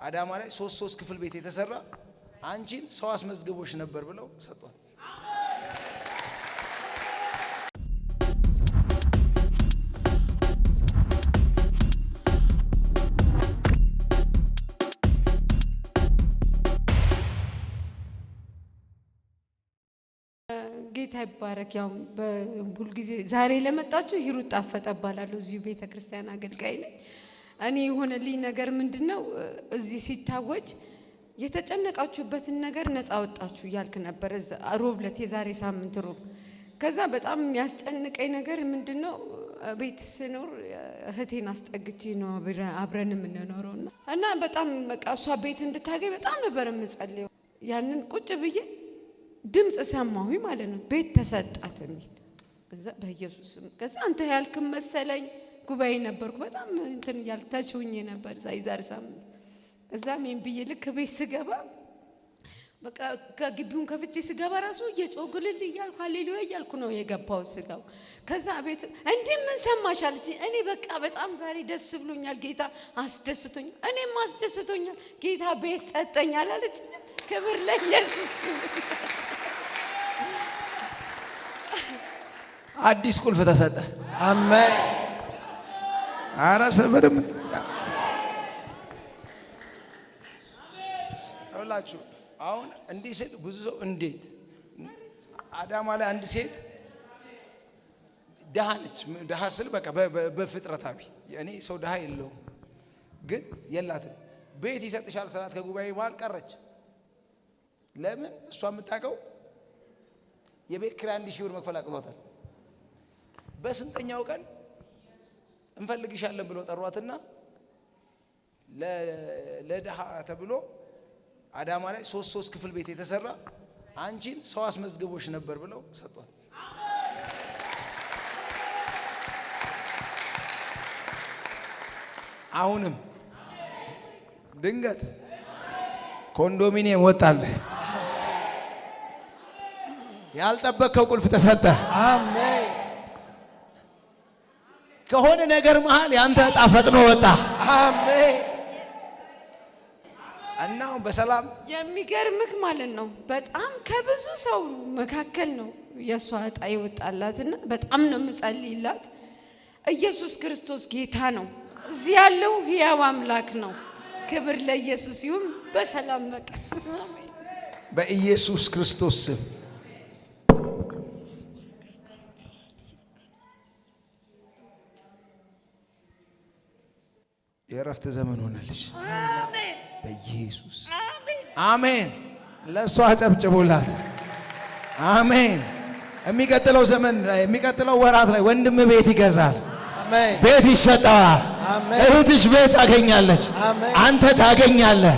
አዳማ ላይ ሶስት ሶስት ክፍል ቤት የተሰራ አንቺን ሰው አስመዝግቦሽ ነበር ብለው ሰጧት። ጌታ ይባረክ። ያው ሁልጊዜ ዛሬ ለመጣችሁ ሂሩት ጣፈጠ እባላለሁ። እዚሁ ቤተ ክርስቲያን አገልጋይ ነኝ። እኔ የሆነልኝ ነገር ምንድን ነው? እዚህ ሲታወጅ የተጨነቃችሁበትን ነገር ነፃ ወጣችሁ እያልክ ነበር፣ ሮብ ዕለት፣ የዛሬ ሳምንት ሮብ። ከዛ በጣም የሚያስጨንቀኝ ነገር ምንድን ነው? ቤት ስኖር እህቴን አስጠግቼ ነው አብረን የምንኖረው እና በጣም በቃ እሷ ቤት እንድታገኝ በጣም ነበር የምጸልየው። ያንን ቁጭ ብዬ ድምፅ ሰማሁኝ ማለት ነው። ቤት ተሰጣት የሚል፣ ከዛ በኢየሱስ ስም፣ ከዛ አንተ ያልክም መሰለኝ፣ ጉባኤ ነበርኩ። በጣም እንትን እያልክ ተችሁኝ ነበር እዛ የዛሬ ሳምንት። ከዛ ምን ብዬ ልክ ቤት ስገባ፣ በቃ ከግቢውን ከፍቼ ስገባ ራሱ እየጮህኩ እልል እያልኩ ሃሌሉያ እያልኩ ነው የገባው ስገባ። ከዛ ቤት እንዲህ ምን ሰማሽ አለች። እኔ በቃ በጣም ዛሬ ደስ ብሎኛል፣ ጌታ አስደስቶኛል፣ እኔም አስደስቶኛል፣ ጌታ ቤት ሰጠኛል አለች። ክብር ለኢየሱስ። አዲስ ቁልፍ ተሰጠ። አሜን። ኧረ በደምብ ሁላችሁ አሁን እንዲህ ስል ብዙ ሰው እንዴት፣ አዳማ ላይ አንድ ሴት ድሃ ነች። ድሃ ስል በቃ በፍጥረታዊ እኔ ሰው ድሃ የለውም፣ ግን የላትም። ቤት ይሰጥሻል ስላት ከጉባኤ መሃል ቀረች። ለምን? እሷ የምታውቀው የቤት ኪራይ 1,000 ብር መክፈል አቅቷታል። በስንተኛው ቀን እንፈልግሻለን ብሎ ጠሯትና ለድሃ ተብሎ አዳማ ላይ ሶስት ሶስት ክፍል ቤት የተሰራ አንቺን ሰው አስመዝግቦሽ ነበር ብለው ሰጧት። አሁንም ድንገት ኮንዶሚኒየም ወጣልህ። ያልጠበቅከው ቁልፍ ተሰጠ። አሜን። ከሆነ ነገር መሃል ያንተ ዕጣ ፈጥኖ ወጣ። አሜን። እና አሁን በሰላም የሚገርምህ ማለት ነው በጣም ከብዙ ሰው መካከል ነው የእሷ ዕጣ የወጣላትና በጣም ነው የምጸልይላት። ኢየሱስ ክርስቶስ ጌታ ነው። እዚህ ያለው ሕያው አምላክ ነው። ክብር ለኢየሱስ ይሁን። በሰላም በቃ። በኢየሱስ ክርስቶስ ስም የእረፍት ዘመን ሆነልሽ። በኢየሱስ አሜን። ለእሷ አጨብጭቡላት። አሜን። የሚቀጥለው ዘመን ላይ፣ የሚቀጥለው ወራት ላይ ወንድም ቤት ይገዛል። አሜን። ቤት ይሰጠዋል። አሜን። እህትሽ ቤት ታገኛለች። አሜን። አንተ ታገኛለህ።